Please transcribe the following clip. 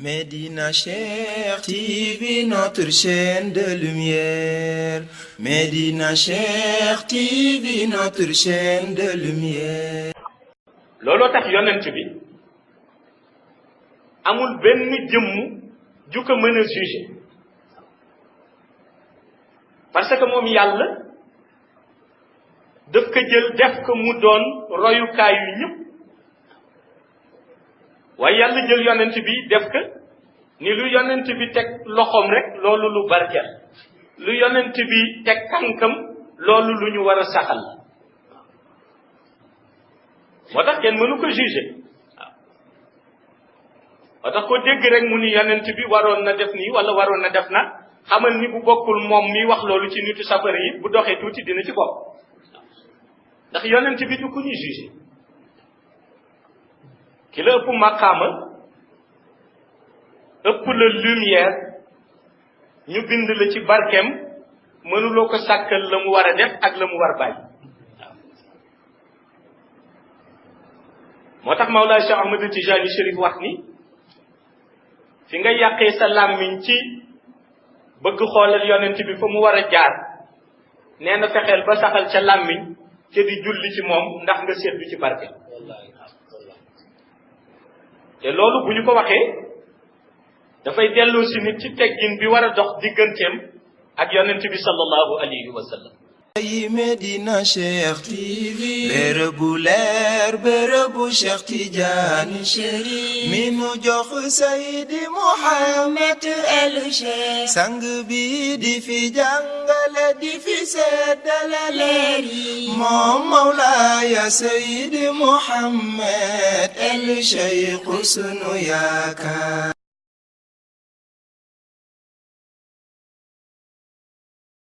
Médina Cheikh TV, notre chaîne de lumière. Médina Cheikh TV, notre chaîne de lumière. looloo tax yonent bi amul benn jëmm ju ko mën a juger parce que moom yàlla daf ko jël def ko mu doon royukaayu ñëpp waaye yàlla jël yonent bi def ko ni lu yonent bi teg loxoom rek loolu lu barkeel lu yonent bi teg tànkam loolu lu ñu war a saxal moo tax kenn mënu ko juger waaw moo tax ko dégg rek mu ni yonent bi waroon na def nii wala waroon na def na xamal ni bu bokkul moom mi wax loolu ci nitu safara yi bu doxee tuuti dina ci bopp ndax yonent bi du ku ñuy juger ki la ëpp maqaama ëpp la lumière ñu bind la ci barkeem mënuloo ko sàkkal la mu war a def ak la mu war bàyyi moo tax Mawlaa Cheikh Ahmad Tijani Chérif wax ni fi nga yàqee sa làmmiñ ci bëgg xoolal yonent bi fa mu war a jaar nee na fexeel ba saxal ca làmmiñ ca di julli ci moom ndax nga seetlu ci barke te loolu bu ñu ko waxee dafay delloo si nit ci teggin bi war a dox digganteem ak yonent bi sallallahu alayhi wa sallam Médina Cheikh TV, bërëbu leer bërëbu Cheikh Tidiane Chérif mi nu jox Seydi Mouhamed El Cheikh sang bi di fi jàngale di fi seddale leer yi moom Mawlaaya Seydi Mouhamed El Cheikh sunu yaakaar